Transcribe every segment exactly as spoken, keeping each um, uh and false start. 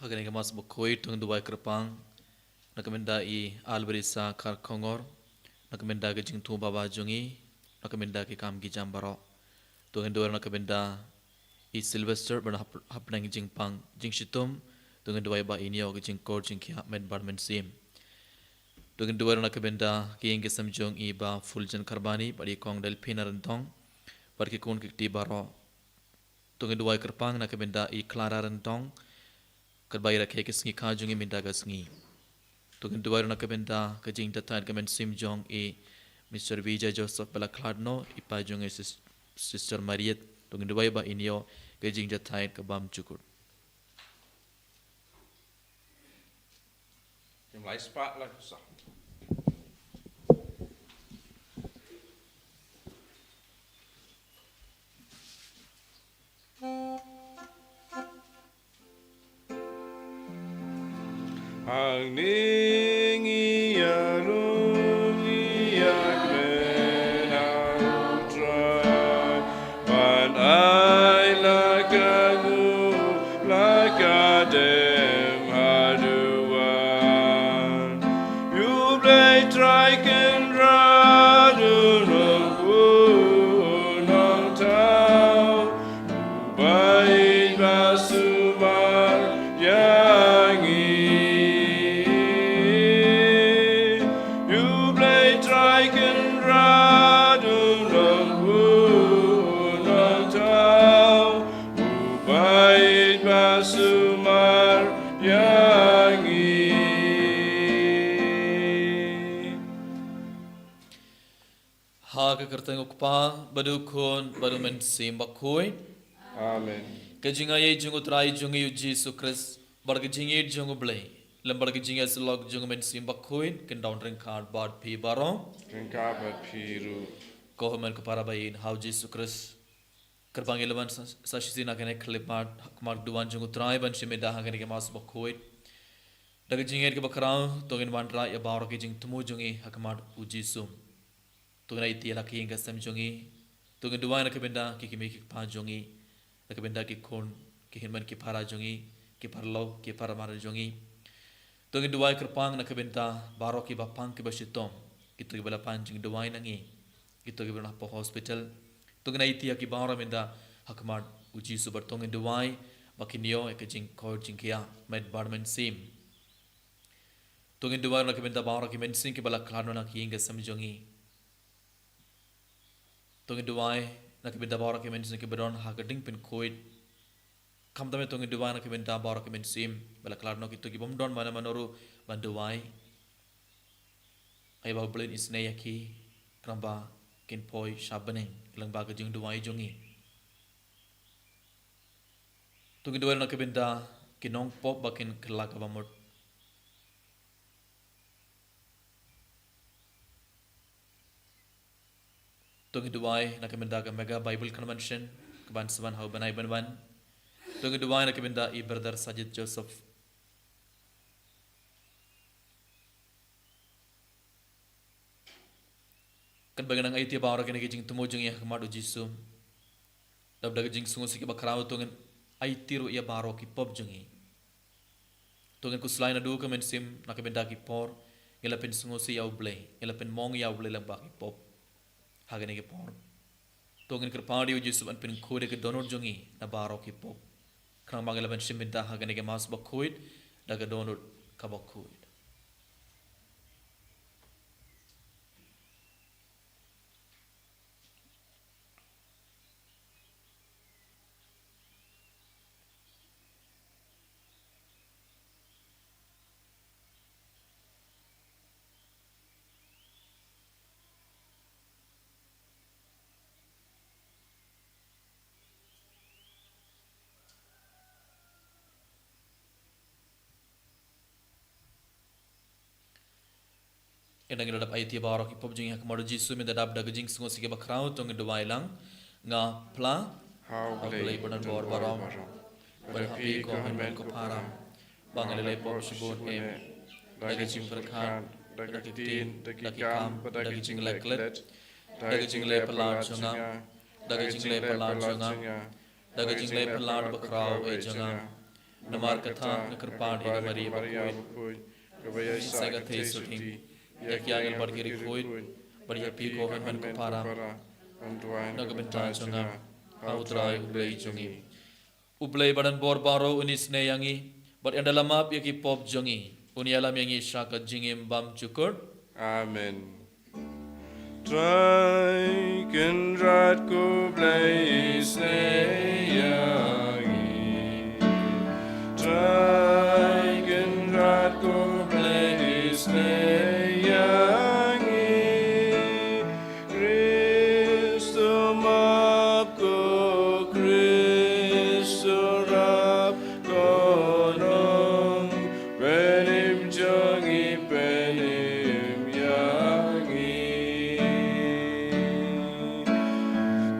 Kane ka Mass bakhuid, to ngin duwai kyrpang na ka bynta i Alberisa Kharkongor, na ka bynta ka jingthmu babha jong i, na ka bynta ki kam ki jam baroh. To ngin duwai na ka bynta i Sylvester, bad hap-, hapdeng jingpang jingshitom, to ngin duwai ba in ïoh ka jingkor jingkhiah met bad mynsiem. To ngin duwai na ka bynta ki ïing ki sem jong i Bah Fuljan Kharbani, bad i Kong Delphina Ryntong, bad ki khun ki kti baroh. To ngin duwai kyrpang na ka bynta i Clara Ryntong, katba i rakhe ki sngi kha jong i mynta ka sngi. To ngin duwai na ka bynta ka jingjahthait ka mynsiem jong i Mister Vijay Joseph ba la khlad noh, i pa jong i Sis-, Sister Mariet. To ngin duwai ba in ïoh ka jingjahthait ka bymjukut. Kim lai spah lai sa. Ang ning ïa rung ïa kren ha u Trai, ban ai la ka ngu la ka dem haduh wan. U Blei Trai Kynrad u nong u nong thaw, u bait ba sumar ïa ngi. U Blei Trai Kynrad u nong u nong thaw, u bait ba sumar ïa ngi. Ha ka kyrteng u Kpa, bad u Khun, bad u Mynsiem Bakhuid. Amen. Ka jingaiei jong u Trai jong ngi u Jisu Khrist, bad ka jingïeit jong u Blei, lem bad ka jingïasyllok jong u Mynsiem Bakhuid, kin don ryngkat bad phi baroh. Ryngkat bad phi ruh. Ko hynmen ko para ba ïeit ha u Jisu Khrist. Kyrpang ïa la wan sa, sa shisien ha kane ka khyllipmat, ha khmat duwan jong u Trai ban shim ïa da ha kane ka Mass bakhuid. Da ka jingïeit kaba khraw, to ngin wanrah ïa baroh ki jingthmu jong ngi ha khmat u Jisu. To ngin aiti ïa la ki ïing ki sem jong ngi. To ngin duwai na ka bynta ki kmie ki kpa jong ngi. Na ka bynta ki khun, ki hynmen ki para jong ngi, ki paralok, ki para mar jong ngi. To ngin duwai kyrpang na ka bynta baroh kiba pang kiba shitom. Kito kiba la pan jingduwai na ngi. Kito kiba don hapoh hospital. To ngin aiti ïa ki baroh mynta ha khmat u Jisu bad to ngin duwai ba kin ïoh ïa ka jingkor jingkhiah met bad mynsiem. To ngin duwai na ka bynta baroh ki mynsiem kiba la khlad noh na ki ïing ki sem jong ngi. To ngin duwai na ka bynta baroh ki mynsiem kiba don ha ka jingpynkhuid. Khamtam to ngin duwai na ka bynta baroh ki mynsiem ba la khlad noh, kito ki bym don mano mano ruh ban duwai. Ai ba U Blei un isynei ïa ki, khnang ba kin poi sha bneng lyngba ka jingduwai jong ngi. To ngin duwai na ka bynta ki nongpop ba kin kylla kaba mut. To ngin duwai na ka bynta ka Mega Bible Convention kaban sa wan ha u bnai ban wan. To ngin duwai na ka bynta i Brother Sajid Joseph. Kan ba ngan aiti baroh kine ki jingthmu jong ngi ha khmat u Jisu. Dap da ka jingsngewsih kaba khraw to ngin aiti ruh ïa baroh ki pop jong ngi. To ngin khuslai naduh ka mynsiem na ka bynta ki por ngi la pynsngewsih ïa U Blei, ngi la pynmong ïa U Blei lyngba ki pop. Ha kane ki por to ngin kyrpad ïa u Jisu ban pynkhuid ïa ka dohnud jong ngi na baroh ki pop. Khnang ba ngi lah ban shim bynta ha kane ka Mass bakhuid da ka dohnud kaba khuid. Ynda ngi la dep aiti baroh ki pop jong ngi ha khmat u Jisu, mynta dap da ka jingsngewsih kaba khraw to ngin duwai lang. Nga phla ha U Blei ba don bor baroh, bad ha phi ko hynmen ko para, ba nga la leh pop shibun eh, da ka jingpyrkhat, da ka ktien, da ki kam, da ka jingleh klet, da ka jingleh palat jong nga, da ka jingleh palat jong nga, da ka jingleh palat bakhraw eh jong nga. Namar kata nga kyrpad ïa ka Maria bakhuid, kaba ïaisah ka theisotti, ïa ki angel bad ki riewkhuid, bad ïa phi ko hynmen ko para, na ka bynta jong nga ha U Trai U Blei jong ngi. U Blei badonbor baroh un isynei ïa ngi, bad ynda la map ïa ki pop jong ngi, un ïalam ïa ngi sha ka jingim bymjukut. Amen. Trai Kynrad ko Blei isynei ïa ngi. Trai Kynrad ko Blei isynei ïa ngi. Khrist u map ko, Khrist u rap, ko nong, pynim jong ngi, pynim ïa ngi.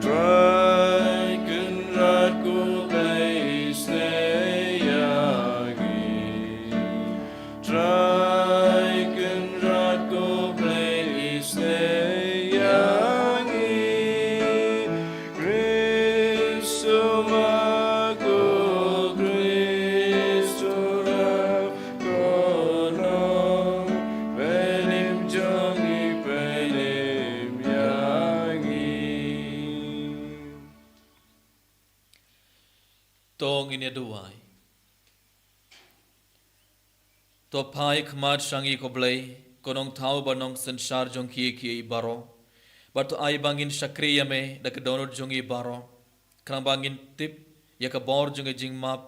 Trai Kynrad ko Blei isynei ïa ngi. Trai Kynrad ko Blei isynei ïa ngi. Khrist u map ko, Khrist u rap, ko nong, pynim jong ngi, pynim ïa ngi. To ngin ïa duwai. To phai khmat sha ngi ko Blei, ko Nongthaw bad Nongsynshar jong kiei kiei baroh. Bad to ai ba ngin shakri ïa me da ka dohnud jong ngi baroh, khnang ba ngin tip ïa ka bor jong ka jingmap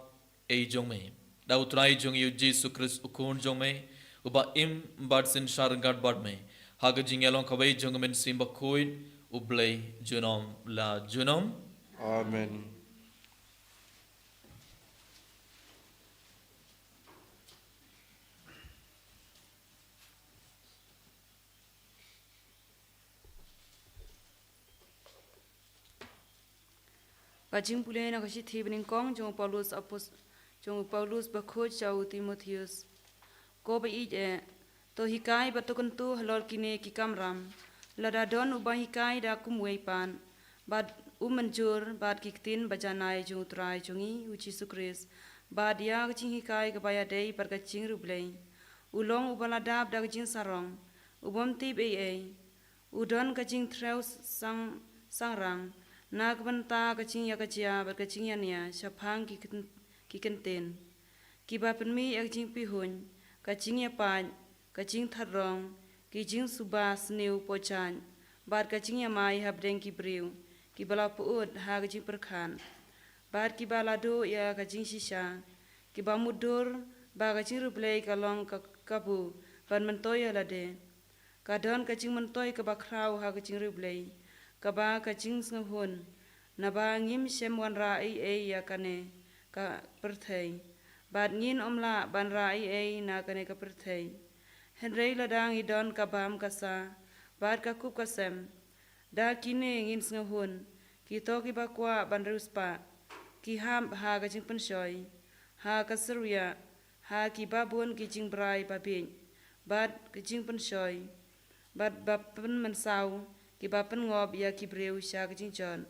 ei jong me, da U Trai jong ngi U Jisu Khrist U Khun jong me, uba im bad synshar ryngkat bad me ha ka jingïalong kawei jong U Mynsiem Bakhuid, U Blei junom la junom. Amen. Ka jingpule na ka shithi banyngkong jong u Paulus apos-, jong u Paulus bakhuid sha u Timotheus. Ko ba ïeit eh, to hikai bad to kyntu halor kine ki kamram. Lada don uba hikai da kumwei pat, bad u mynjur bad ki ktien ba janai jong U Trai jong ngi U Jisu Khrist, bad ïa ka jinghikai kaba ïadei bad ka jingriewblei, u long uba la dap da ka jingsarong, u bym tip ei ei, u don ka jingthreh sang, sangrang na ka bynta ka jingïakajia bad ka jingïania shaphang ki kyn-, ki kyntien, kiba pynmih ïa ka jingpihuiñ, ka jingïapait, ka jingthad rong, ki jingsuba sniew pyrshah, bad ka jingïamai hapdeng ki briew kiba la pyut ha ka jingpyrkhat, bad kiba la duh ïa ka jingshisha, kiba mutdur ba ka jingriewblei ka long ka kabu ban myntoi ïa lade. Ka don ka jingmyntoi kaba khraw ha ka jingriewblei, kaba ka jingsngewhun, naba ngim shym wanrah ei ei ïa kane ka pyrthei, bad ngin ym lah ban rah ei ei na kane ka pyrthei. Hynrei lada ngi don ka bam ka sa bad ka kup ka sem, da kine ngin sngewhun, kito kiba kwah ban riewspah, ki hap ha ka jingpynshoi, ha ka syrwiah, ha kiba bun ki jingbrai babieit, bad ka jingpynshoi, bad ba pynmynsaw, kiba pynngop ïa ki briew sha ka jingjot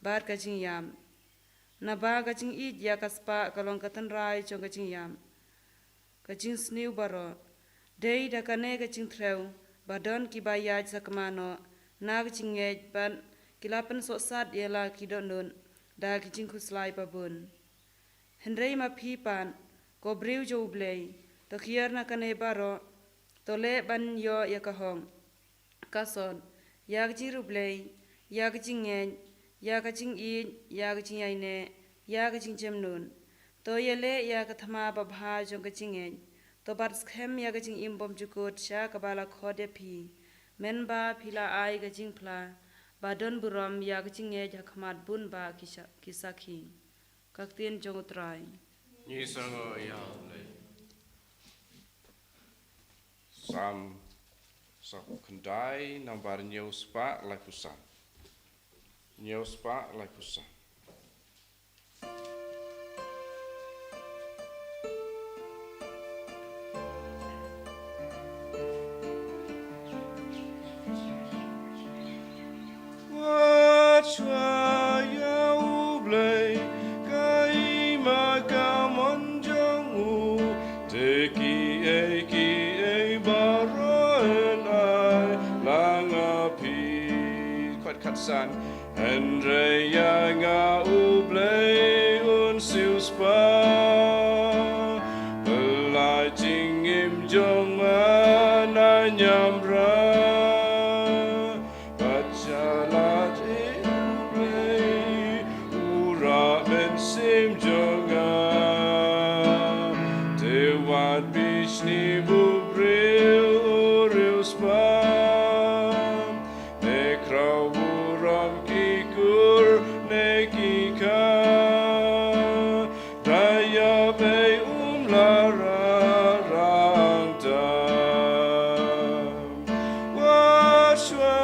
bad ka jingïap. Naba ka jingïeit ïa ka spah ka long ka tynrai jong ka jingïap, ka jingsniew baroh. Dei da kane ka jingthreh ba don kiba ïaid sakma noh na ka jingngeit, bad ki la pynsohsat ïa la ki dohnud da ki jingkhuslai babun. Hynrei ma phi pat, ko briew jong U Blei, to kiar na kane baroh, to leh ban ïoh ïa ka hok, ka sot, ïa ka jingriewblei, ïa ka jingngeit, ïa ka jingïeit, ïa ka jingïaineh, ïa ka jingjemnud. To ïaleh ïa ka thma babha jong ka jingngeit. To bat skhem ïa ka jingim bymjukut sha kaba la khot ïa phi, mynba phi la ai ka jingphla ba don burom ïa ka jingngeit ha khmat bun bah ki sha-, ki sakhi. Ka ktien jong U Trai. Ngi sngew ïa U Blei. Salm saphew khyndai, nambar hynñiew spah laiphew san. Hynñiew spah laiphew san. Wat shuwa ïa U Blei, ka hima ka mon Pat khatsan. Hynrei ïa nga U Blei un siewspah, pynlait jingim jong nga na ñiamra. Pat shalad ïa U Blei, U Rah Mynsiem jong nga. Te wat bishni u briew u riewspah, ne khraw burom ki kur ne ki kha. Da ïa bei um la rarang tam. Wat shuwa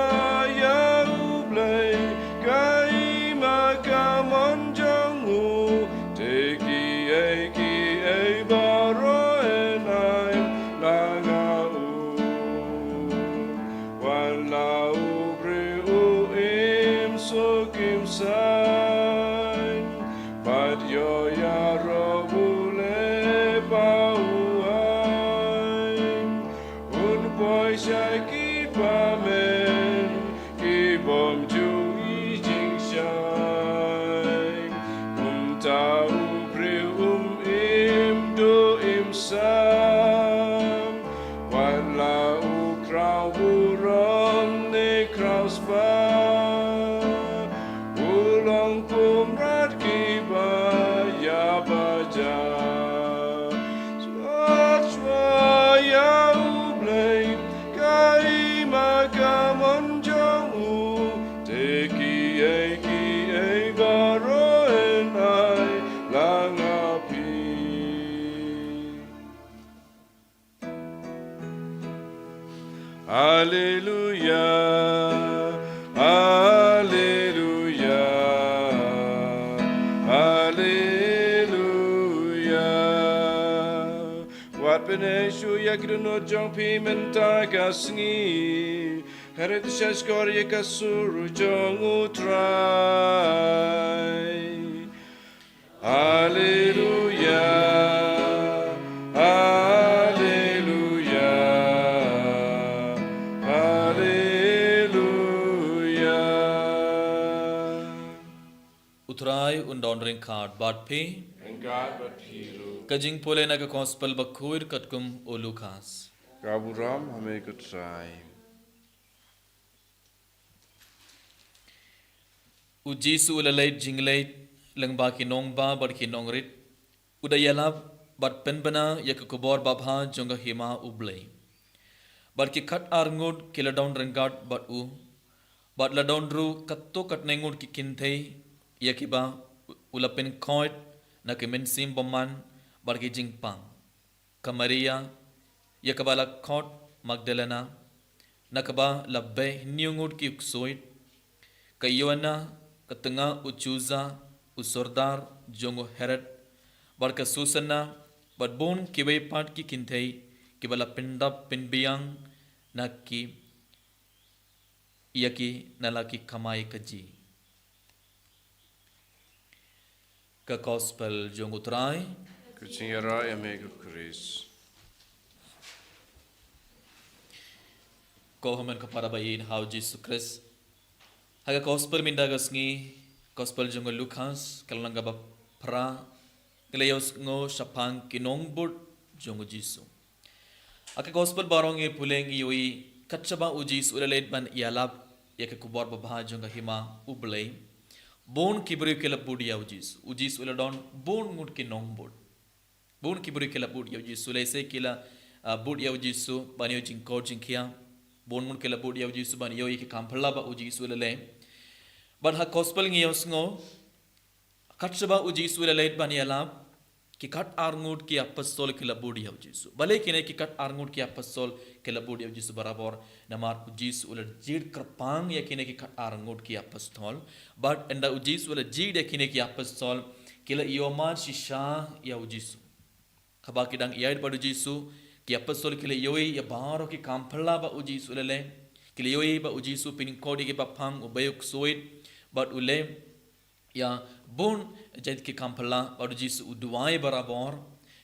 ïa U Blei, ka i ma ka mon jong u, te kiei kiei baroh yn ai la nga u. Wat la u briew u im suk im saiñ, bad ïoh ïaroh u leh ba u aiñ. Un poi sha ki bymmen, ki bym ju i jingshai. Kumta u briew um im duh im sam, wat la u khraw burom ne khraw spah. U long kum rat kiba ïa ba ja. Shuwa shuwa ïa U Blei, ka i ma ka mon jong u, te kiei kiei baroh yn ai la nga phi. Alleluia, alleluia, alleluia. Wat pynïasoh ïa ki dohnud jong phi mynta ka sngi. Hynrei to shahshkor ïa ka sur jong U Trai. Alleluia, alleluia, alleluia. U Trai un don ryngkat bad phi. Ryngkat bad phi ruh. Ka jingpule na ka Gospel bakhuid katkum u Lukas. Ka burom ha me ko Trai. U Jisu u la leit jingleit lyngba ki nongbah bad ki nongrit, u da ïalap bad pynbna ïa ka khubor babha jong ka hima U Blei. Bad ki khatar ngut ki la don ryngkat bad u, bad la don ruh katto katne ngut ki kynthei ïa kiba u la pynkhoit na ki mynsiem bymman bad ki jingpang. Ka Maria, ïa kaba la khot Magdalena, na kaba la beh hynñiew ngut ki ksuid, ka Joanna, ka tnga u Chuza, u sordar jong u Herod, bad ka Susanna, bad bun kiwei pat ki kynthei, kiba la pyndap pynbiang na ki, ïa ki na la ki kamai kajih. Ka Gospel jong u Trai. Ka jingïarap ïa me ko Khrist. Ko hynmen ko para ba ïeit ha u Jisu Khrist. Ha ka Gospel mynta ka sngi, Gospel jong u Lukas, ka lynnong kaba phra, ka la ïohsngew shaphang ki nongbud jong u Jisu. Ha ka Gospel baroh ngi pule ngi ïohi kat shaba u Jisu u la leit ban ïalap ïa ka khubor babha jong ka hima U Blei, bun ki briew ki la bud ïa u Jisu. U Jisu u la don bun ngut ki nongbud. Bun ki briew ki la bud ïa u Jisu, lehse ki la, ah, bud ïa u Jisu ban ïoh jingkoit jingkhiah. Bun ngut ki la bud ïa u Jisu ban ïoh ïa ki kam phylla ba u Jisu u la leh. Bad ha Gospel ngi ïohsngew, kat shaba u Jisu u la leit ban ïalap, ki khatar ngut ki apostol ki la bud ïa u Jisu. Balei kine ki khatar ngut ki apostol ki la bud ïa u Jisu barabor? Namar u Jisu u la jied kyrpang ïa kine ki khatar ngut ki apostol. Bad ynda u Jisu u la jied ïa kine ki apostol, ki la ïohmad shisha ïa u Jisu. Haba ki dang ïaid bad u Jisu, ki apostol ki la ïohi ïa baroh ki kam phylla ba u Jisu u la leh. Ki la ïohi ba u Jisu u pynkhoit ïa kiba phang, u beh u ksuid, bad u leh ïa bun jait ki kam phylla bad u Jisu u duwai barabor.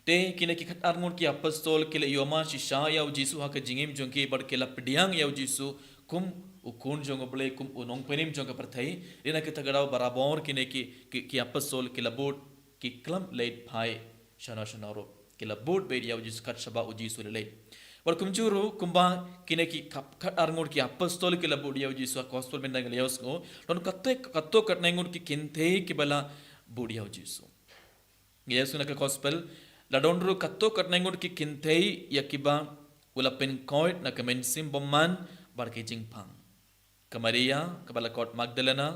Te kine ki khatar ngut ki apostol ki la ïohmad shisha ïa u Jisu ha ka jingim jong ki bad ki la pdiang ïa u Jisu kum u Khun jong U Blei, kum u nongpynim jong ka pyrthei. Dei na kata ka daw barabor kine ki, ki, ki apostol ki la bud, ki khlem leit phai shano shano ruh. Ki la bud beit ïa U Jisu kat shaba U Jisu u la leit. Bad kumjuh ruh, kumba kine ki kap-, khatar ngut ki apostol ki la bud ïa U Jisu, ha gospel mynta ngi la ïohsngew, don katto, katto katne ngut ki kynthei kiba la bud ïa U Jisu. Ngi ïohsngew na ka gospel, la don ruh katto katne ngut ki kynthei ïa kiba u la pynkoit na ka mynsiem bymman bad ki jingpang. Ka Maria, kaba la khot Magdalena,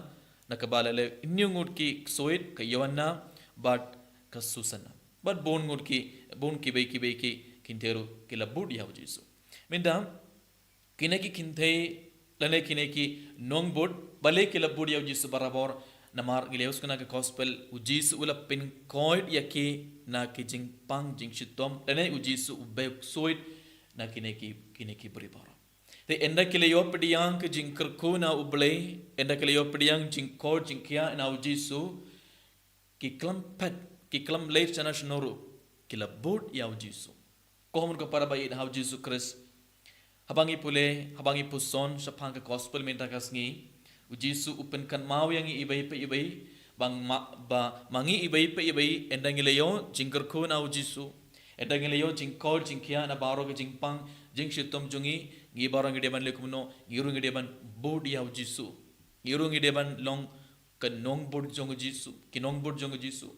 na kaba la leh hynñiew ngut ki ksuid, ka Joanna, bad ka Susana. Bad bun ngut ki, bun kiwei kiwei ki kynthei ruh ki la bud ïa U Jisu. Mynta, kine ki kynthei, lane kine ki nongbud, balei ki la bud ïa U Jisu barabor, namar ngi la ïohsngew na ka gospel, U Jisu u la pynkoit ïa ki na ki jingpang jingshitom, lane U Jisu u beh ksuid na kine ki, kine ki briew baroh. Te ynda ki la ïoh pdiang ka jingkyrkhu na U Blei, ynda ki la ïoh pdiang jingkoit jingkhiah na U Jisu, ki khlem phet, ki khlem leit shano shano ruh, ki la bud ïa U Jisu. Ko hynmen ko para ba ïeit ha U Jisu Khrist. Haba ngi pule, haba ngi puson shaphang ka gospel mynta ka sngi, U Jisu u pynkynmaw ïa ngi iwei pa iwei, ba ma, ba ma ngi iwei pa iwei, ynda ngi la ïoh jingkyrkhu na U Jisu, ynda ngi la ïoh jingkoit jingkhiah na baroh ka jingpang jingshitom jong ngi, ngi baroh ngi dei ban leh kumno, ngi ruh ngi dei ban bud ïa U Jisu. Ngi ruh ngi dei ban long ka nongbud jong U Jisu, ki nongbud jong U Jisu.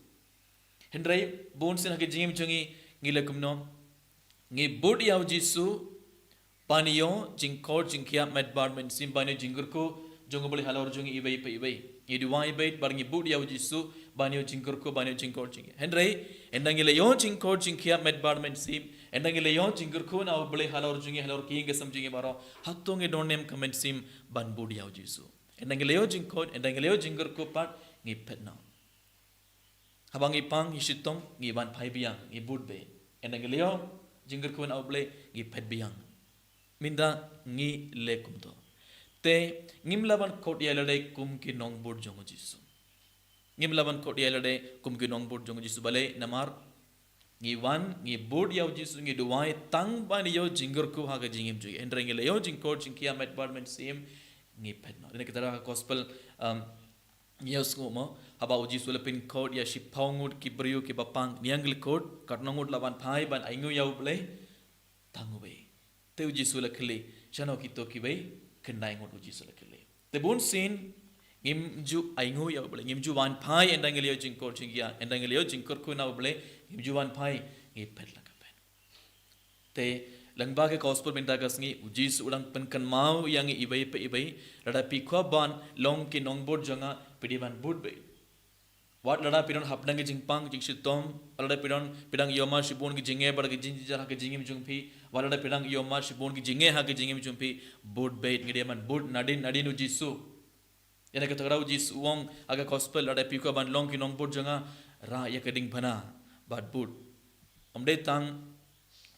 Hynrei bunsien ha ka jingim jong ngi, ngi leh kumno, ngi bud ïa U Jisu ban ïoh jingkoit jingkhiah met bad mynsiem, ban ïoh jingkyrkhu jong U Blei halor jong ngi iwei pa iwei. Ngi duwai beit bad ngi bud ïa U Jisu ban ïoh jingkyrkhu, ban ïoh jingkoit jingkhiah. Hynrei ynda ngi la ïoh jingkoit jingkhiah met bad mynsiem, ynda ngi la ïoh jingkyrkhu na U Blei halor jong ngi, halor ka ïing ka sem jong ngi baroh, hato ngi don ne em ka mynsiem ban bud ïa U Jisu? Ynda ngi la ïoh jingkoit, ynda ngi la ïoh jingkyrkhu pat, ngi phet noh. Haba ngi pang, ngi shitom, ngi wan phai biang, ngi bud beit. Ynda ngi la ïoh jingkyrkhu na U Blei, ngi phet biang. Mynta ngi leh kumto. Te ngim lah ban khot ïa lade kum ki nongbud jong U Jisu. Ngim lah ban khot ïa lade kum ki nongbud jong U Jisu, balei? Namar ngi wan, ngi bud ïa U Jisu, ngi duwai tang ban ïoh jingkyrkhu ha ka jingim jong ngi. Hynrei ngi la ïoh jingkoit jingkhiah met bad mynsiem, ngi phet noh. Dei na kata ka gospel, um, ngi ïohsngew mo, haba U Jisu u la pynkoit ïa shiphew ngut ki briew kiba pang, ngi ïa ngi la khot, katno ngut la wan phai ban ainguh ïa U Blei? Tang uwei. Te U Jisu u la kylli, shano kito kiwei? Khyndai ngut, U Jisu u la kylli. Te bunsien ngim ju ainguh ïa U Blei, ngim ju wan phai ynda ngi la ïoh jingkoit jingkhiah, ynda ngi la ïoh jingkyrkhu na U Blei, ngim ju wan phai, ngi phet la ka phet. Te lyngba ka gospel mynta ka sngi, U Jisu u dang pynkynmaw ïa ngi iwei pa iwei, lada phi kwah ban long ki nongbud jong nga, phi dei ban bud beit. Wat lada phi don hapdeng ki jingpang jingshitom, lada phi don, phi dang ïoh mar shibun ki jingjia bad ki jingjynjar ha ka jingim jong phi, wat lada phi dang ïoh mar shibun ki jingjia ha ka jingim jong phi, bud beit, ngi dei ban bud nadien nadien U Jisu. Ïa kata ka daw U Jisu u ong ha ka gospel, lada phi kwah ban long ki nongbud jong nga, rah ïa ka diengphna bad bud. Ym dei tang,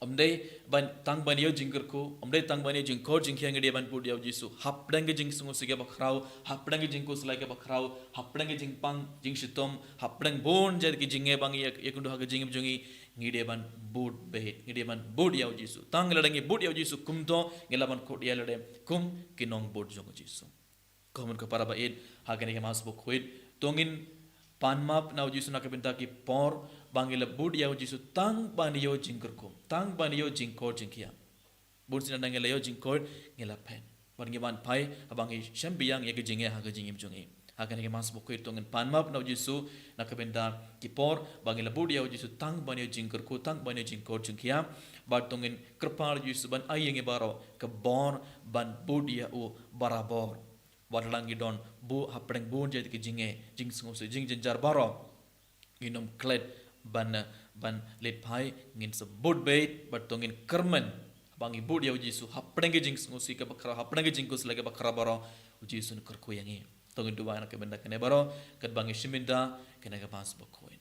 ym dei ban tang ban ïoh jingkyrkhu, ym dei tang ban ïoh jingkoit jingkhiah ngi dei ban bud ïa U Jisu. Hapdeng ki jingsngewsih kiba khraw, hapdeng ki jingkhuslai kiba khraw, hapdeng ki jingpang jingshitom, hapdeng bun jait ki jingjia ba ngi ïa, ïakynduh ha ka jingim jong ngi, ngi dei ban bud beit, ngi dei ban bud ïa U Jisu. Tang lada ngi bud ïa U Jisu kumto, ngi lah ban khot ïa lade kum ki nongbud jong U Jisu. Ko hynmen ko para ba ïeit, ha kane ka Mass bakhuid, to ngin pan map na U Jisu na ka bynta ki por ba ngi la bud ïa U Jisu tang ban ïoh jingkyrkhu, tang ban ïoh jingkoit jingkhiah. Bunsien ynda ngi la ïoh jingkoit, ngi la phet. Bad ngi wan phai, haba ngi shem biang ïa ka jingjia ha ka jingim jong ngi. Ha kane ka Mass bakhuid to ngin pan map na U Jisu na ka bynta ki por ba ngi la bud ïa U Jisu tang ban ïoh jingkyrkhu, tang ban ïoh jingkoit jingkhiah. Bad to ngin kyrpad U Jisu ban ai ïa ngi baroh ka bor ban bud ïa u barabor. Wat la ngi don bun hapdeng bun jait ki jingjia, jingsngewsih, jingjynjar baroh, ngin ym klet ban, ban leit phai, ngin sa bud beit, bad to ngin kyrmen ba ngi bud ïa U Jisu hapdeng ki jingsngewsih kiba khraw, hapdeng ki jingkhuslai kiba khraw baroh, U Jisu un kyrkhu ïa ngi. To ngin duwai na ka bynta kane baroh, katba ngi shim bynta kane ka Mass bakhuid.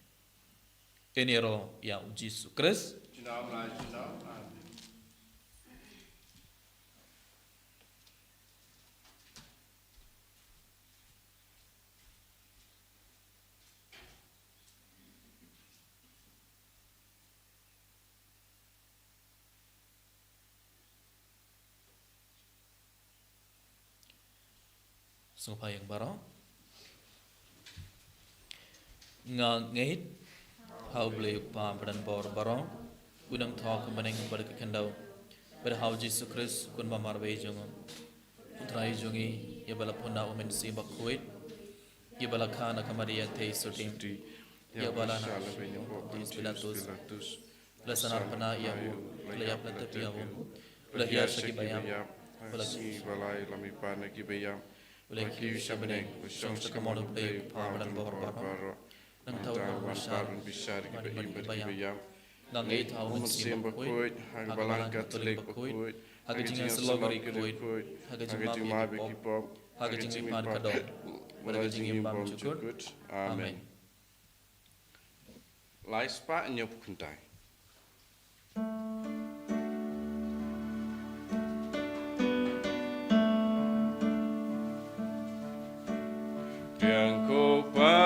Yn ïaroh ïa U Jisu Khrist. Junom la junom. Amen. Sngewbha ïa baroh. Nga ngeit ha U Blei U Kpa badonbor baroh, u nongthoh ka bneng bad ka khyndew, bad ha U Jisu Khrist, u Khun ba marwei jong u, u Trai jong ngi, ïa ba la pun na U Mynsiem Bakhuid, ïa ba la kha na ka Maria Theisotti, ïa ba la na Pontius Pilatus, la sanar pynah ïa u, la ïap la tep ïa u, la hiar sha ki baïap, la sngi ba lai la mihpat na ki baïap, la kiew sha bneng, la shong sha ka mon U Blei U Kpa badonbor baroh. Nangta un wan bishar ïa kiba im bad kiba ïap. Nga ngeit ha U Mynsiem Bakhuid, ha ka Balang Katholik bakhuid, ha ka jingïasyllok ri khuid, ha ka jingmap ïa ki pop, ha ka jingmihpat ka doh, bad ha ka jingim bymjukut. Amen. Lai spah hynñiew phew khyndai. Pdiang ko Pa,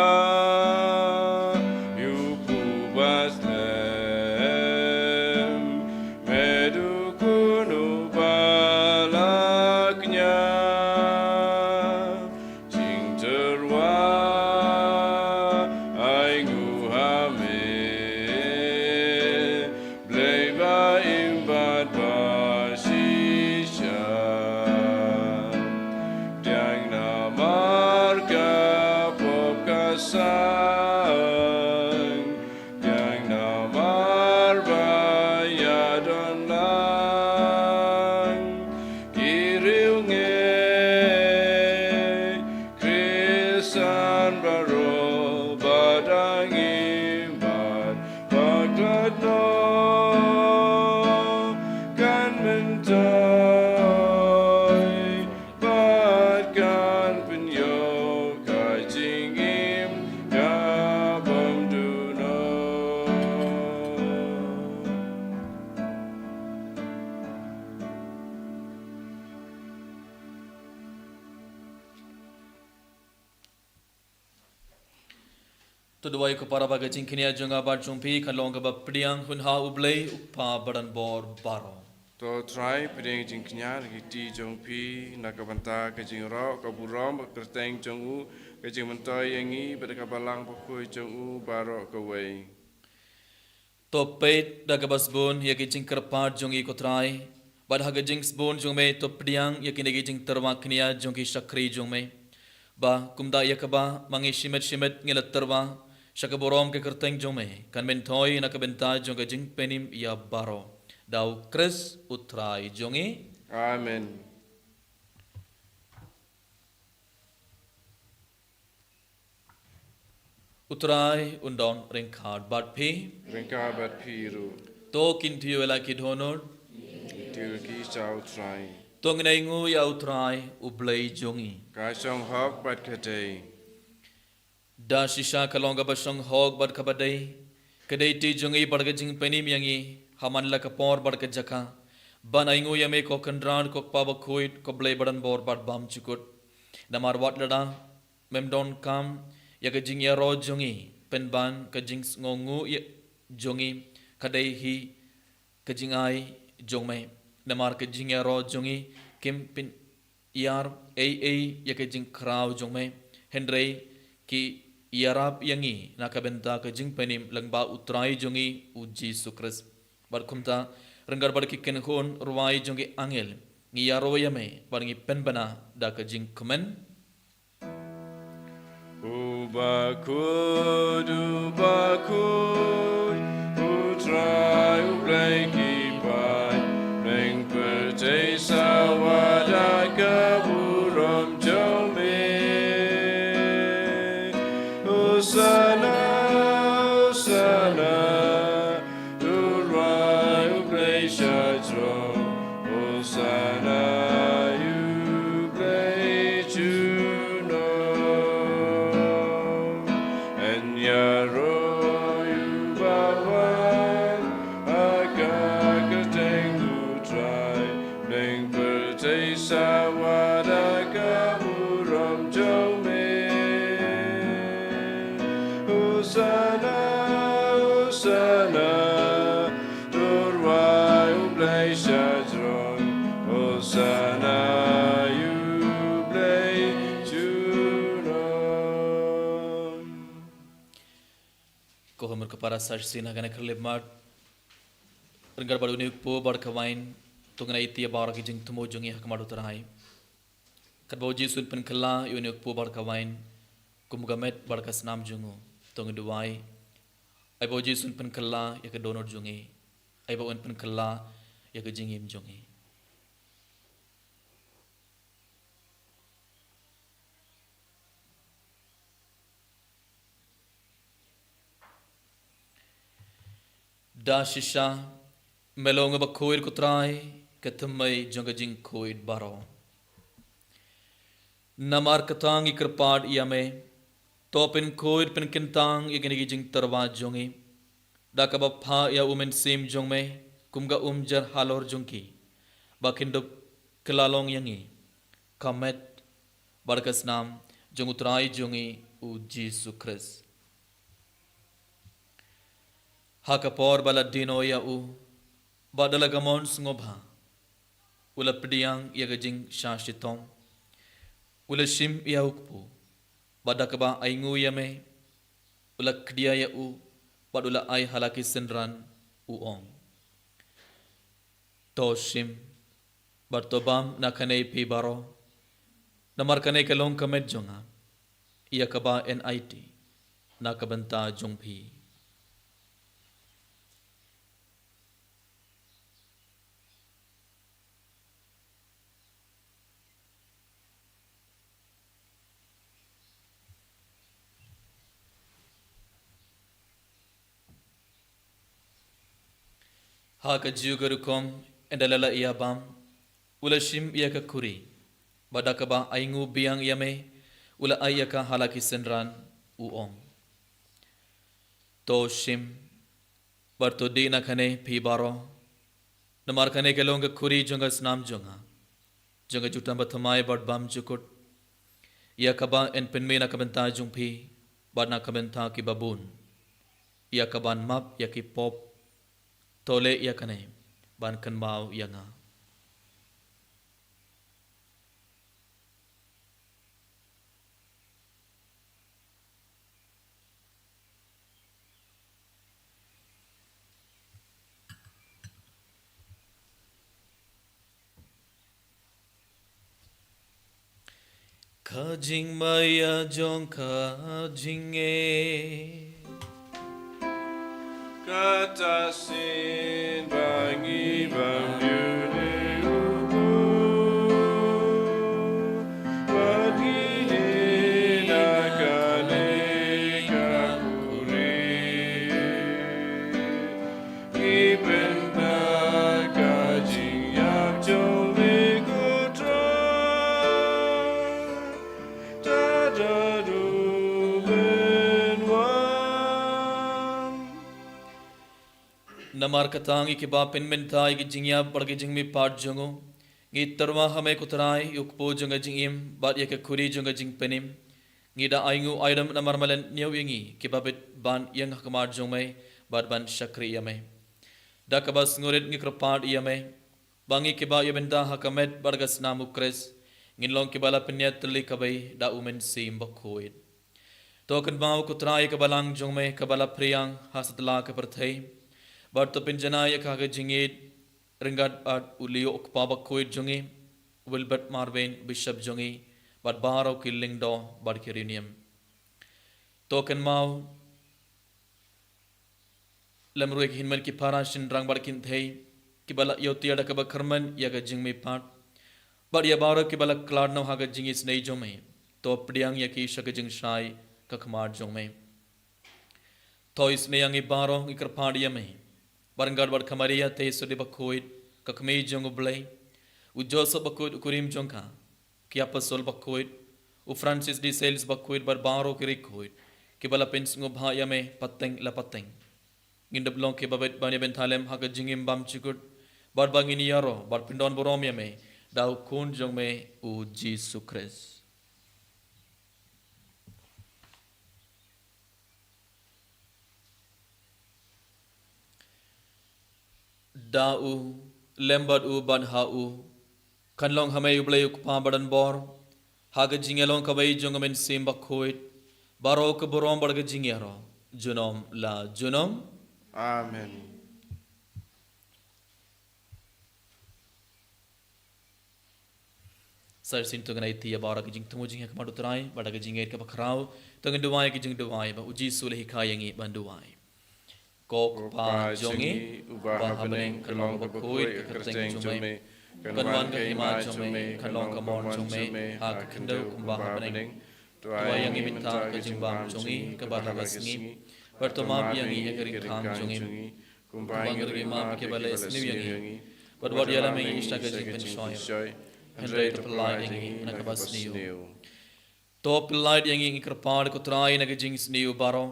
ïa u pub ba slem, me dukun uba la kñia. Jingtyrwa ai nguh ha me, Blei ba im bad ba shisha. Pdiang namar ka pop ka sang, pdiang namar ba ïadon lang ki riewngeit Khristan baroh ba dang im bad ba khlad noh, kan myntoi bad kan pynïoh ka jingim ka bymduh noh. To duwai ko para ba ka jingkñia jong nga bad jong phi kan long kaba pdiang hun ha U Blei U Kpa badonbor baroh. To Trai, pdiang jingkñia na ki kti jong phi na ka bynta ka jingrok ka burom ka kyrteng jong u, ka jingmyntoi ïa ngi bad ka Balang Bakhuid jong u baroh kawei. To peit da kaba sbun ïa ki jingkyrpad jong ngi ko Trai, bad ha ka jingsbun jong me to pdiang ïa kine ki jingtyrwa kñia jong ki shakri jong me, ba kumta ïa kaba ma ngi shimet shimet ngi la tyrwa sha ka burom ka kyrteng jong me, kan myntoi na ka bynta jong ka jingpynim ïa baroh. Da U Khrist U Trai jong ngi. Amen. U Trai un don ryngkat bad phi. Ryngkat bad phi ruh. To kyntiew ïa la ki dohnud. Kyntiew ki sha U Trai. To ngin ainguh ïa U Trai U Blei jong ngi. Ka shong hok bad ka dei. Da shisha ka long kaba shong hok bad kaba dei, ka dei kti jong ngi bad ka jingpynim ïa ngi ha man la ka por bad ka jaka, ban ainguh ïa me ko Kynrad, ko Kpa Bakhuid, ko Blei badonbor bad bymjukut. Namar wat lada mem donkam ïa ka jingïaroh jong ngi, pynban ka jingsngewnguh ïa jong ngi ka dei hi ka jingai jong me. Namar ka jingïaroh jong ngi kim pynïar ei ei ïa ka jingkhraw jong me, hynrei ki ïarap ïa ngi na ka bynta ka jingpynim lyngba U Trai jong ngi U Jisu Khrist. Bad kumta, ryngkat bad ki kynhun rwai jong ki angel, ngi ïaroh ïa me bad ngi pynbna da ka jingkmen. U bakhuid, u bakhuid, U Trai U Blei ki paid, bneng pyrthei sawa da ka burom jong me. Hosana, Hosana, to rwai U Blei sha jrong, Hosana ïa U Blei junom. Yn ïaroh ïa uba wan ha ka kyrteng U Trai, bneng pyrthei Ka para sa shisien ha kane ka khyllipmat, ryngkat bad une u kpu bad ka wain, to ngin ïa ïaid baroh ki jingthmu jong ngi ha khmat u Trai. Katba u Jisu un pynkylla ïa une u kpu bad ka wain kum ka met bad ka snam jong u, to ngin duwai. Ai ba u Jisu un pynkylla ïa ka dohnud jong ngi. Ai ba un pynkylla ïa ka jingim jong ngi. Da shisha, me long uba khuid ko Trai, ka thymmei jong ka jingkhuid baroh. Namar kata ngi kyrpad ïa me, to pynkhuid pynkyntang ïa kine ki jingtyrwa jong ngi, da kaba phah ïa u Mynsiem jong me kum ka umjar halor jong ki, ba kin dup kylla long ïa ngi ka met bad ka snam jong u Trai jong ngi u Jisu Khrist. Ha ka por ba la die noh ïa u, bad da la ka mon sngewbha, u la pdiang ïa ka jingshah shitom, u la shim ïa u kpu, bad da kaba ainguh ïa me, u la khdia ïa u, bad u la ai ha la ki synran, u ong: To shim, bad to bam na kane phi baroh, namar kane ka long ka met jong nga, ïa kaba yn aiti na ka bynta jong phi. Ha kajuh ka rukom, ynda la la ïa bam, u la shim ïa ka khuri, bad da kaba ainguh biang ïa me, u la ai ïa ka ha la ki synran, u ong: To shim, bad to dih na kane phi baroh, namar kane ka long ka khuri jong ka snam jong nga, jong ka jutang bathymmai bad bymjukut, ïa kaba yn pynmih na ka bynta jong phi, bad na ka bynta kiba bun, ïa kaban map ïa ki pop. To leh ïa kane ban kynmaw ïa nga. Ka jingmaïa jong ka jingngeit. Kata shisien ba ngi bam ïa une u kpu, bad ngi dih na kane ka khuri, ngi pynbna ka jingïap jong me ko Trai, tad haduh ban wan. Namar kata ngi kiba pynmynta ïa ki jingïap bad ki jingmihpat jong u, ngi tyrwa ha me ko Trai, ïa u kpu jong ka jingim, bad ïa ka khuri jong ka jingpynim. Ngi da ainguh aidam namar me la ñiew ïa ngi kiba bit ban ïeng ha khmat jong me, bad ban shakri ïa me. Da kaba sngewrit ngi kyrpad ïa me, ba ngi kiba ïa bynta ha ka met bad ka snam u Khrist, ngin long kiba la pynïaid tylli kawei da u Mynsiem Bakhuid. To kynmaw ko Trai ïa ka balang jong me kaba la phriang ha satlak ka pyrthei, bad to pynjanai ïa ka ha ka jingïeit, ryngkat bad u Leo u kpa bakhuid jong ngi, Wilbert Marvin, Bishop jong ngi, bad baroh ki lyngdoh bad ki riewniam. To kynmaw lem ruh ïa ki hynmen ki para shynrang bad kynthei, kiba la ïoh tiar da kaba kyrmen ïa ka jingmihpat, bad ïa baroh kiba la khlad noh ha ka jingisynei jong me. To pdiang ïa ki sha ka jingshai ka khmat jong me. To isynei ïa ngi baroh, ngi kyrpad ïa me, bad ryngkat bad ka Maria Theisotti bakhuid, ka kmie jong u Blei, u Joseph bakhuid u kurim jong ka, ki apostol bakhuid, u Francis de Sales bakhuid bad baroh ki riewkhuid, kiba la pynsngewbha ïa me pateng la pateng. Ngin dup long kiba bit ban ïa bynta lem ha ka jingim bymjukut, bad ba ngin ïaroh bad pyndonburom ïa me da u Khun jong me u Jisu Khrist. Da u, lem bad u bad ha u, kan long ha me u Blei u Kpa badonbor, ha ka jingïalong kawei jong ka Mynsiem Bakhuid, baroh ka burom bad ka jingïaroh junom la junom. Amen. Sa shisien to ngin ïa baroh ki jingthmu jingeh ha khmat u Trai, bad da ka jingngeit kaba khraw to ngin duwai ki jingduwai ba u Jisu u la hikai ïa ngi ban duwai. Ko Kpa jong ngi uba ha bneng, ka long kaba khuid ka kyrteng jong me. Kan wan ka hima jong me, kan long ka mon jong me ha ka khyndew kumba ha bneng. To ai ïa ngi mynta ka jingbam jong ngi kaba ha ka sngi, bad to map ïa ngi ïa ka ri kham jong ngi, kumba ngi ruh ngi map ïa kiba leh sniew ïa ngi. Bad wat ïalam ïa ngi sha ka jingpynshoi, hynrei to pyllait ïa ngi na kaba sniew. To pyllait ïa ngi, ngi kyrpad ko Trai, na ka jingsniew baroh.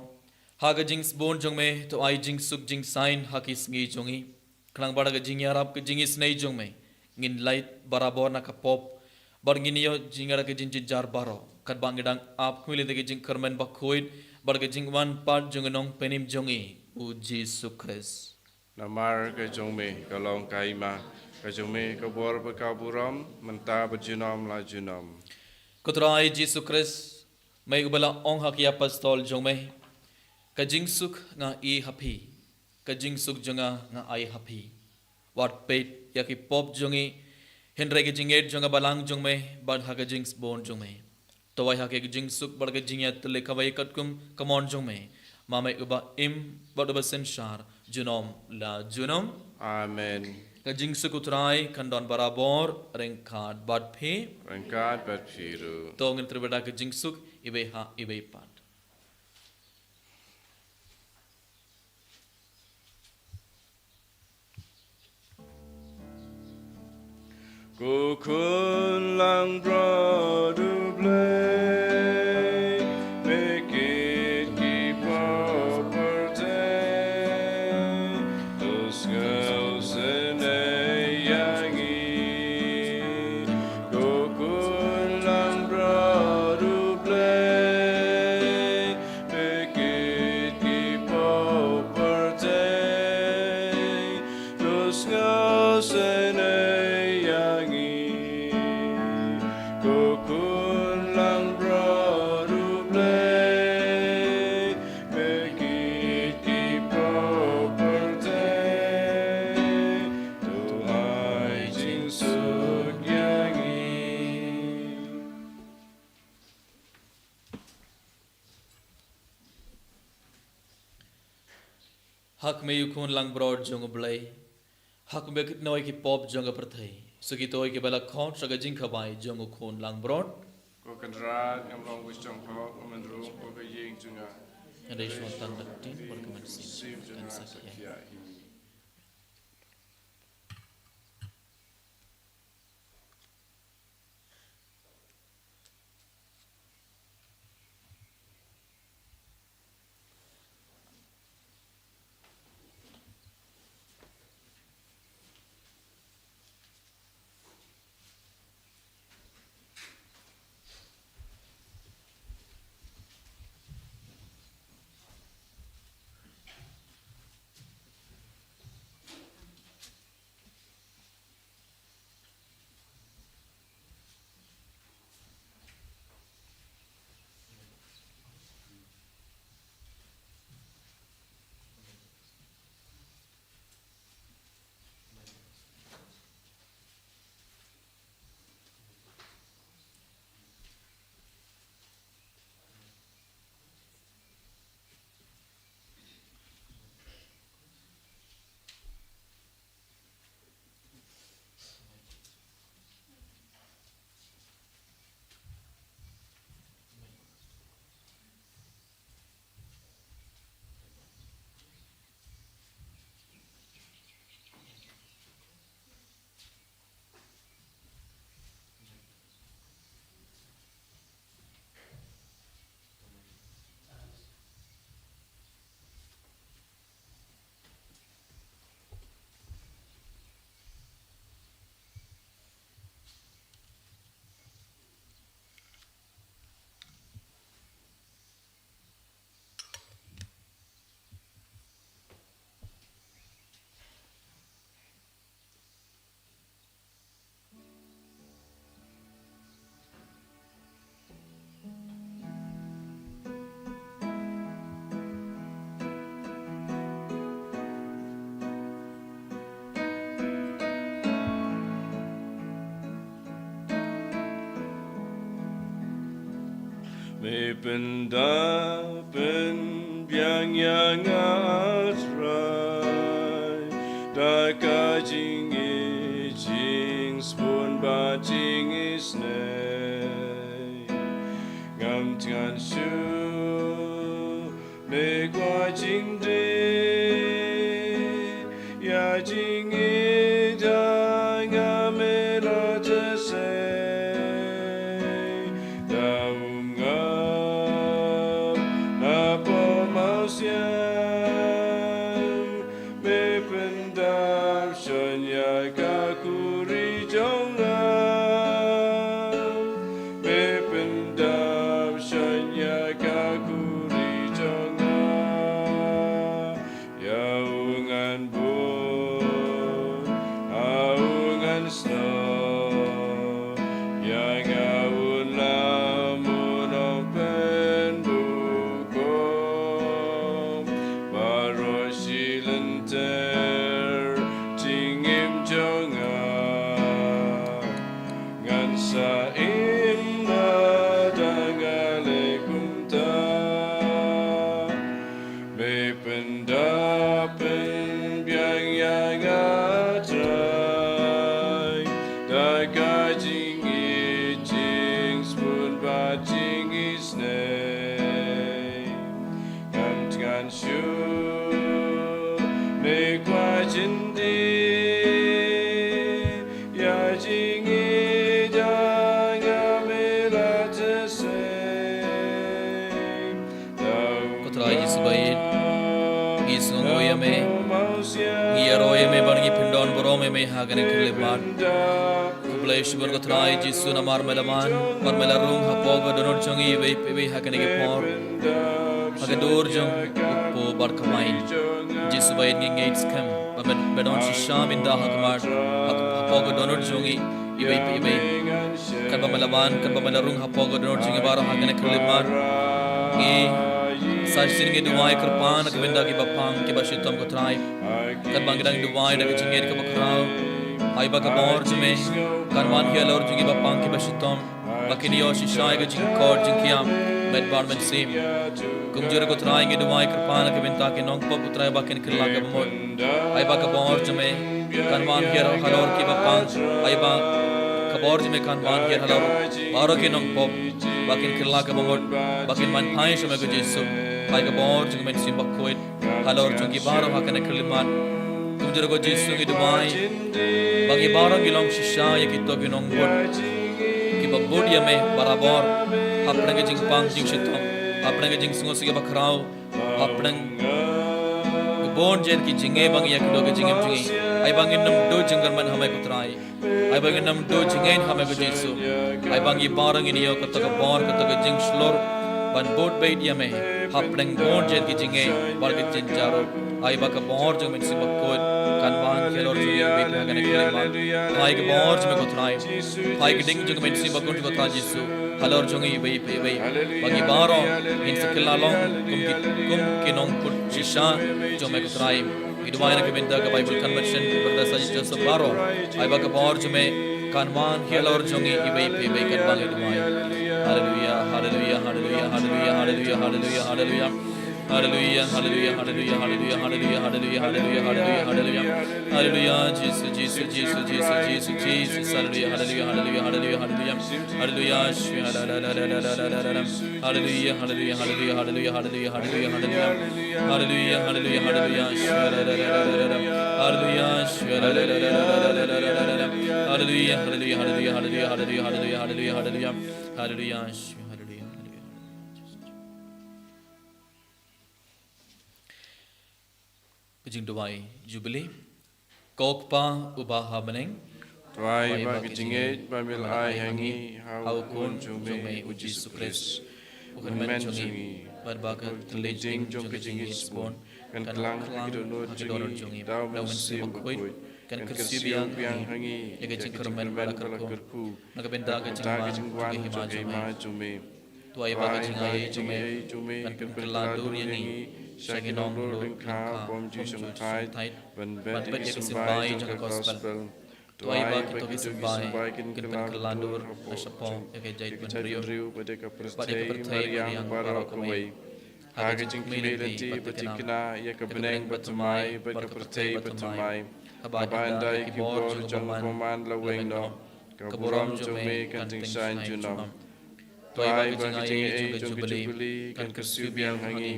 Ha ka jingsbun jong me to ai jingsuk jingsain ha ki sngi jong ngi. Khnang ba da ka jingïarap ka jingisynei jong me ngin lait barabor na ka pop, bad ngin ïoh jingïarap ka jingjynjar baroh, katba ngi dang ap khmih lynti ka jingkyrmen bakhuid bad ka jingwan pat jong u Nongpynim jong ngi, u Jisu Khrist. Namar ka jong me ka long ka hima, ka jong me ka bor bad ka burom, mynta bad junom la junom. Ko Trai Jisu Khrist, me uba la ong ha ki apostol jong me, ka jingsuk nga ai ha phi, ka jingsuk jong nga nga ai ha phi. Wat peit ïa ki pop jong ngi, hynrei ka jingngeit jong ka balang jong me, bad ha ka jingsbun jong me to ai ha ki ka jingsuk bad ka jingïatylli kawei katkum ka mon jong me, ma me uba im bad uba synshar junom la junom. Amen. Ka jingsuk u Trai kan don barabor ryngkat bad phi. Ryngkat bad phi ruh. To ngin trei bad da ka jingsuk iwei ha iwei pat. Ko khun langbrot U Blei, me kit ki pop pyrthei, to sngewsynei ïa ngi. Ko khun langbrot U Blei, me kit ki pop pyrthei, to sngewsynei ïa ngi. Ko khun langbrot U Blei, me kit ki pop pyrthei, to ai jingsuk ïa ngi. Ha kmie u khun langbrot jong U Blei, ha kmie kit noi ki pop jong ka pyrthei, sa kito kiba la khot sha ka jingkhawai jong u khun langbrot. Ko Kynrad, ngam long ba shong hok, ngam ruh ko ka ïing jong nga. Hynrei shwa tang da ka ktien bad ka mynsiem kan sa khia ïa ngi. Me pynda pynbiang ïa nga Trai da ka jingïeit jingsbun bad jingisynei. Ngam thngan shuh me kwah jingdih ïa jingïeit jong nga, me la teh sei da um ngap na pop mawsiang. Me pyndap shon ïa ka khuri jong nga, me pyndap shon ïa ka khuri jong nga. Ïa u ngan bud, ïa u ngan snoh, ïa nga un lam, un ym pynduh kum. Baroh shi lynter jingim jong nga, ngan sa im lada nga leh kumta. Me pyndap pynbiang ïa nga Trai da ka jingïeit jingsbun bad jingisynei. Ngam thngan shuh me kwah jingdih ïa jingïeit jong nga, me la teh sei. Ko Trai Jisu ba ïeit, ngi sngewnguh ïa me, ngi ïaroh ïa me bad ngi pyndonburom ïa me ha kane ka khyllipmat. Khublei shibun ko Trai Jisu namar me la man, namar me la rung hapoh ka dohnud jong ngi iwei pa iwei ha kane ka por, ha ka dur jong u kpu bad ka wain. Jisu ba ïeit, ngi ngeit skhem ba me, me don shisha mynta ha khmat, ha, hapoh ka dohnud jong ngi iwei pa iwei. Katba me la wan, katba me la rung hapoh ka dohnud jong ngi baroh ha kane ka khyllipmat, ngi sa shisien ngi duwai kyrpad na ka bynta kiba pang kiba shitom ko Trai. Katba ngi dang duwai da ka jingngeit kaba khraw, ai ba ka bor jong me kan wan halor jong kiba pang kiba shitom, ba kin ïoh shisha ïa ka jingkor jingkhiah met bad mynsiem. Kumjuh ruh ko Trai ngi duwai kyrpad na ka bynta ki nongpop ko Trai ba kin kylla kaba mut. Ai ba ka bor jong me kan wan halor kiba pang, ai ba ka bor jong me kan wan halor baroh ki nongpop ba kin kylla kaba mut, ba kin man phai sha me ko Jisu. Ai ka bor jong me Mynsiem Bakhuid halor jong ki baroh ha kane ka khyllipmat. Kumjuh ruh ko Jisu ngi duwai ba ngi baroh ngi long shisha ïa kito ki nongbud kiba bud ïa me barabor, hapdeng ka jingpang jingshitom, hapdeng ka jingsngewsih kaba khraw, hapdeng ka bun jait ki jingeh ba ngi ïakynduh ka jingim jong ngi. Ai ba ngin ym duh jingkyrmen ha me ko Trai. Ai ba ngin ym duh jingngeit ha me ko Jisu. Ai ba ngi baroh ngin ïoh kato ka bor, kato ka jingshlur ban bud beit ïa me hapdeng bun jait ki jingeh bad ki jingjarup. Ai ba ka bor jong me Mynsiem Bakhuid kan wan halor jong ngi iwei pa iwei ha kane ka khyllipmat. Ai ka bor jong me ko Trai, ai ka ding jong me Mynsiem Bakhuid ko Trai Jisu halor jong ngi iwei pa iwei. Ba ngi baroh ngin sa kylla long kum ki, kum ki nongput shisha jong me ko Trai. Ngi duwai na ka bynta ka Bible Convention, Brother Sajid Joseph baroh. Ai ba ka bor jong me kan wan halor jong ngi iwei pa iwei katba ngi duwai. Haleluya, haleluya, haleluya, haleluya, haleluya, haleluya, haleluya. Haleluya, haleluya, haleluya, haleluya, haleluya, haleluya, haleluya, haleluya. Haleluya, Jisu, Jisu, Jisu, Jisu, Jisu, Jisu. Haleluya, haleluya, haleluya, haleluya, haleluya. Haleluya, shwi, la, la, la. Haleluya, haleluya, haleluya, haleluya, haleluya, haleluya, haleluya. Haleluya, haleluya, haleluya, shwi, la, la, la, la, la, la. Haleluya, shwi, la, la, la, la, la, la, la, la, la, la. Haleluya, haleluya, haleluya, haleluya, haleluya, haleluya, haleluya, haleluya. Haleluya, shwi, haleluya, haleluya. Ka jingduwai Jubilee. Ko Kpa uba ha bneng, duwai ba ka jingngeit ba me la ai ha ngi ha u Khun jong me u Jisu Khrist, u Hynmen jong ngi, bad ba ka thylliej ding jong ka jingngeit sbun kan kylla ha ki dohnud jong ngi da u Mynsiem Bakhuid, kan kyrsiew biang ha ngi ïa ka jingkyrmen bad la kyrkhu na ka bynta ka jingwan jong ka hima jong me. To ai ba ka jingaiei jong me kan pynkylla dur ïa ngi sha ki nongduh lyngkha bym ju shongthait ban bud ïa ka symbai jong ka gospel. To ai ba kito ki symbai kin pynkylla dur ha shapoh ïa ka jaitbynriew bad ïa ka pyrthei mariang baroh kawei. Ha ka jingkmie lynti bad jingkynnoh ïa ka bneng bad thymmai bad ka pyrthei bad thymmai. Haba ynda ïa ki bor jong u bymman la weng noh, ka burom jong me kan tyngshaiñ junom. To ai ba ka jingaiei jong ka Jubili kan kyrsiew biang ha ngi,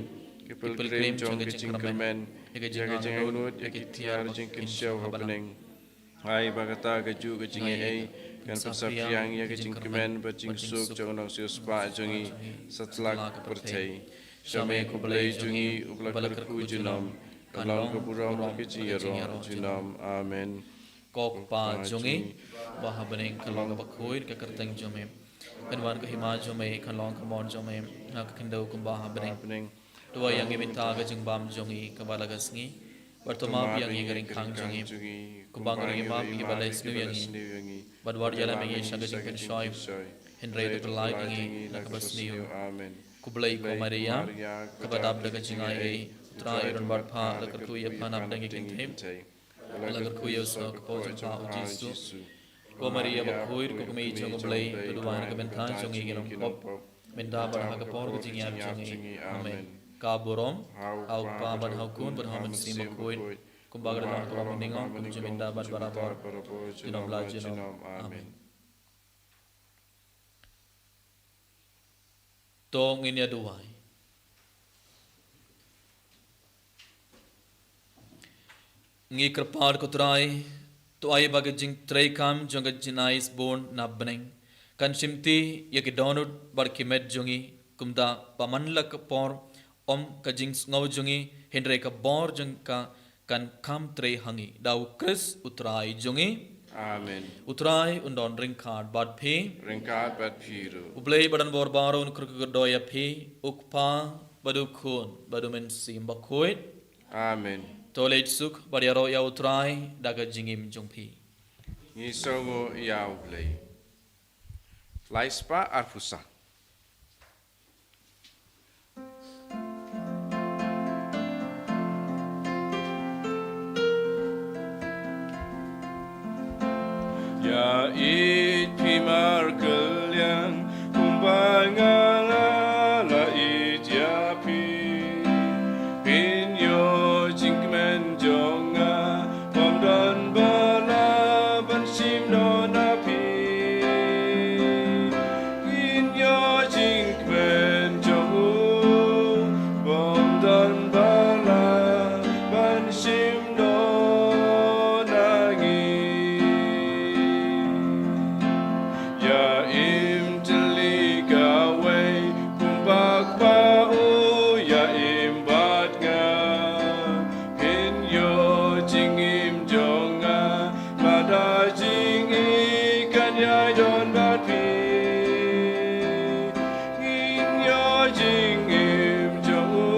ki pilgrim jong ka jingkyrmen, ïa ka jingangnud ïa ki tiar jingkynshew ha bneng. Ai ba kata kajuh ka jingaiei kan pynsaphriang ïa ka jingkmen bad jingsuk jong u nongsiewspah jong ngi satlak ka pyrthei. Sha me ko Blei jong ngi uba la kyrkhu junom, kan long ka burom bad ka jingïaroh junom. Amen. Ko Kpa jong ngi ba ha bneng, kan long ka bakhuid ka kyrteng jong me. Kan wan ka hima jong me, kan long ka mon jong me ha ka khyndew kumba ha bneng. To ai ïa ngi mynta ka jingbam jong ngi kaba la ka sngi. Bad to map ïa ngi ka ryngkang jong ngi, kumba ngi ruh ngi map ïa kiba leh sniew ïa ngi. Bad wat ïalam ïa ngi sha ka jingpynshoi, hynrei to pynlait ïa ngi na kaba sniew. Amen. Ko Blei, ko Maria kaba dap da ka jingaiei, U Trai u don bad pha, la kyrkhu ïa pha na pdeng ki kynthei. La kyrkhu ïa u soh ka por jong pha, U Jisu. Ko Maria bakhuid, ko kmie jong U Blei, to duwai na ka bynta jong ngi ki nongpop, mynta bad ha ka por ka jingïap jong ngi. Amen. Ka burom ha U Kpa bad ha U Khun bad ha U Mynsiem Bakhuid, kumba ka la long ha ka por, mynta bad barabor, junom la junom. Amen. To ngin ïa duwai. Ngi kyrpad ko Trai, to ai ba ka jingtreikam jong ka jingai sbun na bneng kan shimti ïa ki dohnud bad ki met jong ngi, kumta ba man la ka por ym ka jingsngew jong ngi, hynrei ka bor jong ka kan kham trei ha ngi. Da U Khrist U Trai jong ngi. Amen. U Trai un don ryngkat bad phi. Ryngkat bad phi ruh. U Blei ba don bor baroh un kyrkhu kyrdoh ïa phi, U Kpa bad U Khun bad U Mynsiem Bakhuid. Amen. To leit suk bad ïaroh ïa U Trai da ka jingim jong phi. Ngi sngewnguh ïa U Blei. Lai spah arphew san. Ïa ïeit phi markylliang, kumba nga la ïeit ïa phi. Phin ïoh jingkmen jong nga, bym don ba lah ban shim noh na phi. Ngin ïoh jingkmen jong u, bym don ba lah ban shim noh na ngi. Ïa im tylli kawei, kumba Kpa u ïa im bad nga. Phin ïoh jingim jong nga, lada jingim kan ïai don bad phi. Ngin ïoh jingim jong u,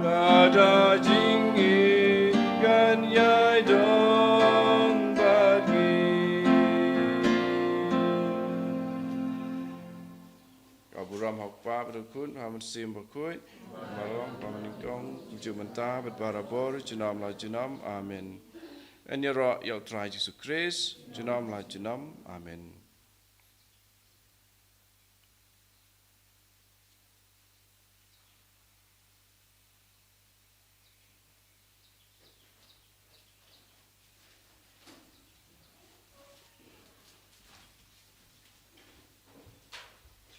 lada jingim kan ïai don bad ngi. Ka burom ha U Kpa bad U Khun bad U Mynsiem Bakhuid, marong ba nyngkong, kumjuh mynta bad barabor, junom la junom. Amen. Ngin ïaroh ïa U Trai Jisu Khrist, junom la junom. Amen.